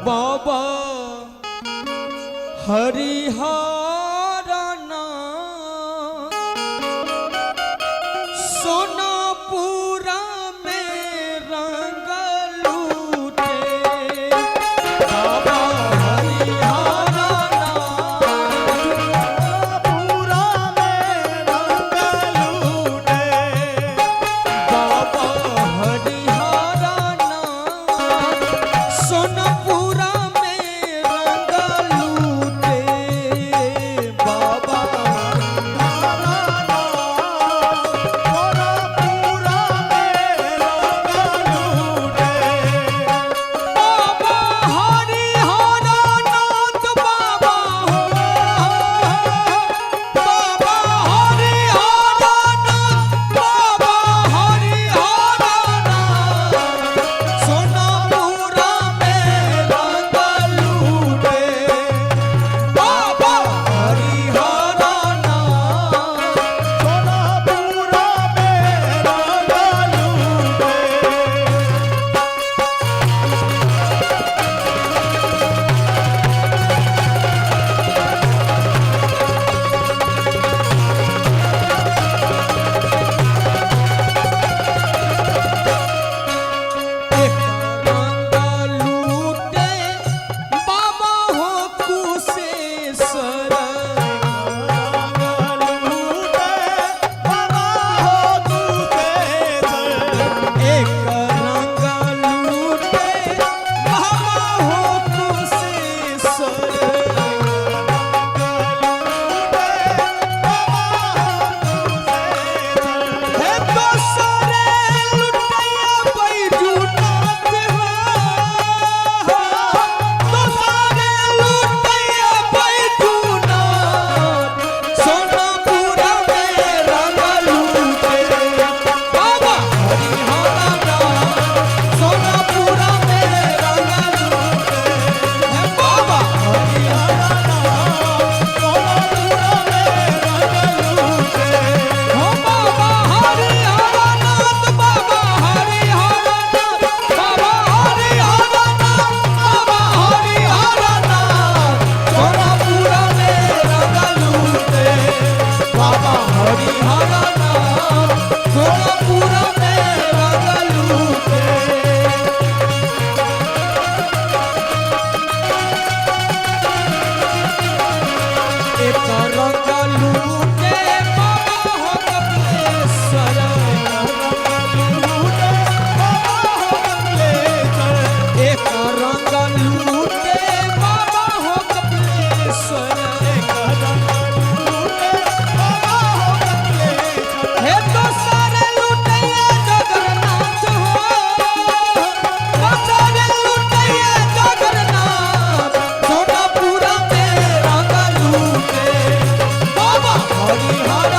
बाबा हरिहर नाथ सोनापुरा में रंग लूटे। बाबा हरिहर नाथ पूरा में रंग लूटे। बाबा हरिहर नाथ सोनपुरा में रंग लूटे। बाबा पूरा में रंग लूटे। बाबा हरिहर नाथ बाबा हो, बाबा हरिहर नाथ, बाबा हरिहर नाथ सोनपुरा में रंग लूटे। बाबा हरिहर नाथ सोनापुरा में रंग लूटे। एक रंग लूटे बाबा हो कुशेश्वर। रंग लूटे बाबा हो कुशेश्वर। एक रंग लूटे बाबा हो कुशेश्वर। रंग लूटे बाबा हो कुशेश्वर। हे दोसरे लुटैया बैजूनाथ हो, दोसरे लुटैया बैजूनाथ सोनापुरा में रंग लूटे। बाबा हरिहर नाथ सोनापुरा में रंग लूटे। हे बाबा हरिहर नाथ सोनापुरा में रंग लूटे। हो बाबा हरिहर नाथ, बाबा हरिहर नाथ, बाबा हरिहर नाथ, बाबा हरिहर नाथ सोनापुरा में रंग लूटे। बाबा हरिहर नाथ सोनापुरा में रंग लूटे। एक रंग लूटे बाबा हो कपिलेश्वर। लूटे बाबा हो कमलेश्वर। एक रंग लूटे बाबा हो कपिलेश्वर। एक रंग लूटे बाबा हो कमलेश्वर। हे दोसर लूटैया जगन्नाथ हो, दोसर लूटैया जगन्नाथ सोनापुरा में रंग लूटे। बाबा हरिहर